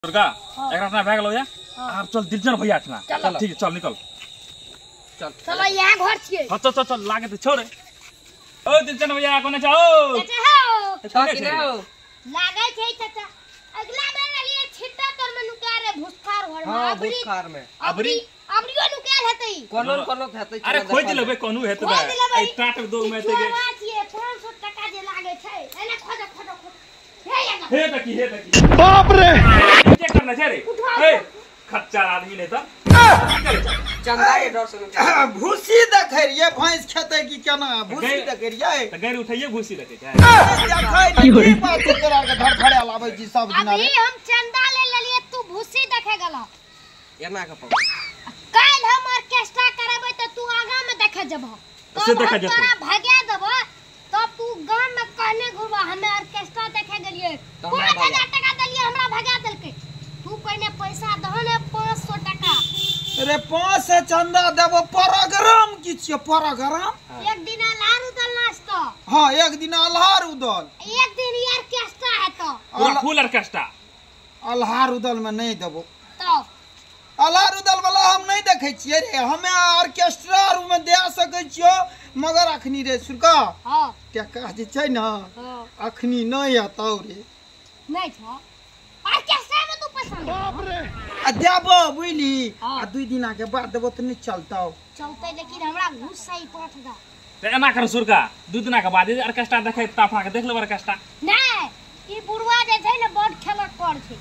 दुर्गा एकरा अपना भए गेलौ या आब चल दिलचन भैया ठना। ठीक है चल निकल चल चलो यहाँ घर छियै। हां चल चल चल लागे त छोड़। ओ दिलचन भैया कोने जाओ चाचा हो चाचा की हो लागे छै चाचा। अगला बेर लिए छिट्टा तर में नुका रे भुसखार घर में। हां भुसखार में अबरी अबरियो नुकाल हेतै कोनो कोनो हेतै। अरे खोज लेबै कोनो हेतै ए टाट दो में हेतै के 500 टका जे लागे छै एने खोज खोज खोज। हे हे देखी हे देखी बाप रे के करना छै रे। ए खच्चर आदमी नहीं त चंदा के डर से भूसी देखै रहियै भैंस खेतै की केना भूसी देखै रहियै त गैर उठैयै भूसी देखै छै देखै की बात तोरा के धड़फड़ा लाबै छी सब दिना। अभी हम चंदा ले लेलियै तू भूसी देखे गेला एना के पकड़। काल हम ऑर्केस्ट्रा करबै त तू आगा में देखे जबह से देखे जबह तोरा भगा देबो तब तू गांव में कहने घुरबा हमे ऑर्केस्ट्रा देखे गेलियै 5000 टका देलियै हमरा भगा देलकै। तू पहिने पैसा दह ने 500 टका। अरे 500 चंदा देबो प्रोग्राम की छियो प्रोग्राम। एक दिन अल्हार उदल नाचतो। हां एक दिन अल्हार उदल एक दिन ऑर्केस्ट्रा है तो पूरा फुल ऑर्केस्ट्रा। अल्हार उदल में नहीं देबो तो अल्हार उदल वाला हम नहीं देखै छियै रे। हमे ऑर्केस्ट्रा रूम में दे सकै छियो मगर अखनी रे सुरका। हां टका जे छै न अखनी नहीं एतौ रे। नहीं छ ऑर्केस्ट्रा में तू पैसा बाप रे आ देबो बुझली आ 2 दिना के बाद देबो त नहीं चलतौ। चलतै लेकिन हमरा घूस सही 5000 त एना कर सुरका 2 दिना के बाद ऑर्केस्ट्रा देखै त अपना के देख लेब ऑर्केस्ट्रा। नहीं ई बुढ़वा जे छै ने बड खेलक कर छै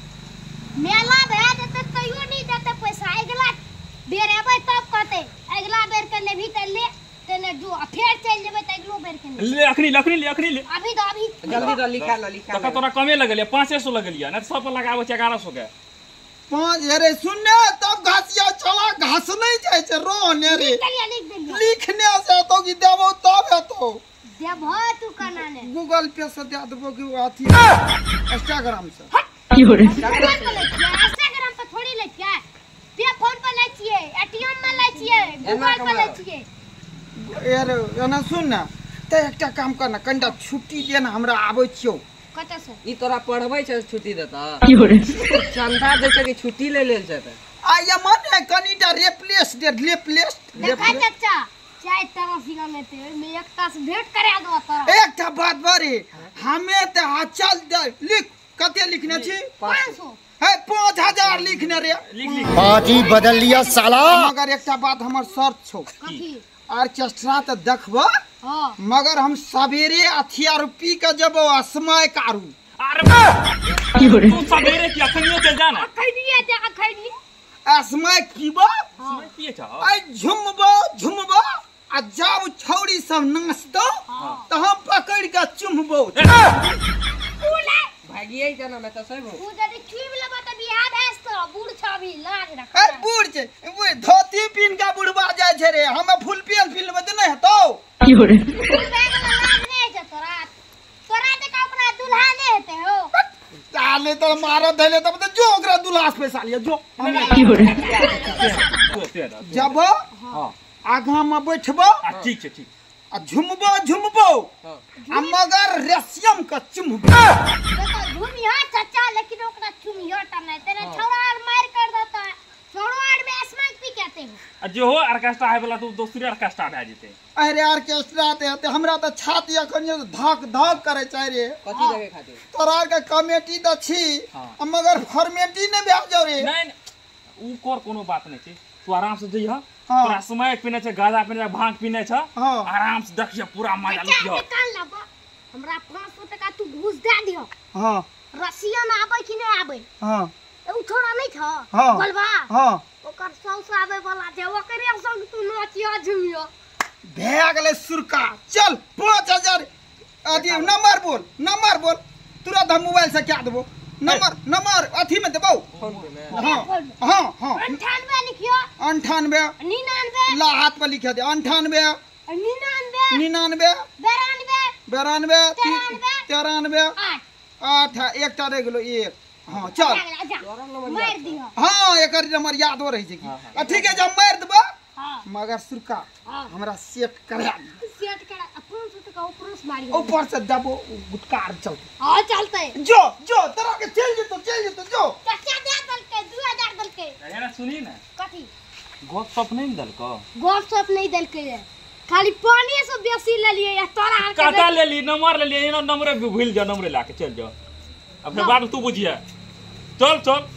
मेला भए जेतै तैयो नहीं देतै पैसा। अगला बेर एबै तब कहतै अगला बेर के लेबही त ले तेने जो आ फेर चल जेबै त अगलो बेर के ले अखनी ले अखनी ले अखनी ले अभी दो अभी जल्दी दो लिखा ल लिखा। तका तोरा कमे लगलिया 500 लगलिया न सब पर लगाबै छै 1100 के 5। अरे सुन ने तब घासिया चला घास नहीं जाय छै रो ने रे। लिखने से तो की देबो तब हेतो देबो तू कना ने गूगल पे से दे देबो की अथी इंस्टाग्राम से। इंस्टाग्राम पर थोड़ी लै छियै पे फोन पर लै छियै एटीएम में लै छियै गूगल पर लै छियै। यार एना सुन ना त एकटा काम कर ना कनिटा छुट्टी दे ना हमरा आबै छियौ। कत से ई तोरा पढ़बै छै छुट्टी देता चंदा दै छै कि छुट्टी ले लेल छै त आ या मने कनिटा रिप्लेस दे रिप्लेस। देखा चाचा चाय तरह सिगा लेते ओइ एकटा से भेंट करा दो तोरा। एकटा बात बारे हमे त आ चल दे लिख कते लिखने छी 500 है 5000 लिखने रे लिख लिख पार्टी बदल लिया साला। मगर एकटा बात हमर शर्त छौ कथी ऑर्केस्ट्रा त देखबो। हां मगर हम सवेरे हथियार पी के जबो असमय कारू। अरे तू सवेरे की अखनियो चल जा ना अखनियो जा अखनियो असमय पीबो असमय पिए छ ऐ झुमबो झुमबो आ जाब छौड़ी सब नाचतो त हम पकड़ के चुमबो। भागिए जाना मैं त सही हो तू जदी चुम लेबो त बियाह भेजतो बूढ़ छ अभी लाज रख। ए बूढ़ छै ओए धोती पिन के बुढ़वा जाय छै रे हम फुल पेन पिन लेबै त नहीं हेतौ। की हो रे लाज नहीं छै तोरा तोरा देखा ओकरा दुल्हा नहीं हेतै हो ताले त मारो धैले तब त जो ओकरा दुल्हा से पैसा लिया जो की हो रे जब हां आगा में बैठबो आ ठीक छै ठीक आ झुमबो झुमबो आ मगर रेशियम के चुमबो। देखो झुमिया चाचा लेकिन ओकरा चुमिया टा नहीं तेरे छौड़ा आर मार कर देता छौड़ा आर में स्मैक पी कहते हो आ जो हो ऑर्केस्ट्रा है वाला तो दोसरी ऑर्केस्ट्रा भए जेतै। अरे ऑर्केस्ट्रा ते हेतै हमरा त छाती अखन धक धक करे छै रे। कथी देखे खातिर तोरा के कमेटी त छी मगर फॉर्मेटी नै भए जाउ रे। नहीं उ कर कोनो बात नहीं छै तू आराम से जइह तोरा समय पीने छै गाजा पीने छै भांग पीने छै आराम से देखिए पूरा मजा लियो। कान लाबो हमरा 500 टका तू घूस दे दियो। हां रसियन आबै कि नहीं आबै। हां उ छोड़ा नहीं छ बोलबा। हां ओकर सौस आबै वाला छै ओकरे संग तू नाचियो झुमियो भए गेलै सुरका। चल 5000 अथी नंबर बोल नंबर बोल तुरंत हम मोबाइल से क्या देबो नंबर नंबर अथी में देबो। हां हां हां 98 लिखियो 98 99 ला हाथ पर लिख दे 98 99 99 92 92 93 8 एकटा रह गेलो 1। हां चल मार दियो। हां एकर नंबर याद हो रही छै की आ ठीक है जब मार देबो। हां मगर सुरका हमरा सेट करा सेट करा 500 टका ऊपर से मारी ऊपर से दबो गुटकार चलते। हां चलते। जो जो तोरा के चल जेतो चल जेतो जो। चाचा दे दलके 2000 दलके। अरे सुनी ना कथी गप सप नहीं दलको? गप सप नहीं दलके, खाली पानी से बेसी ले लिए या तोरा आर के काटा ले ली, नंबर ले लिए, एना नंबर भूल जा, नंबर लाके चल जाओ। अपने बात तू बुझिए। चल चल।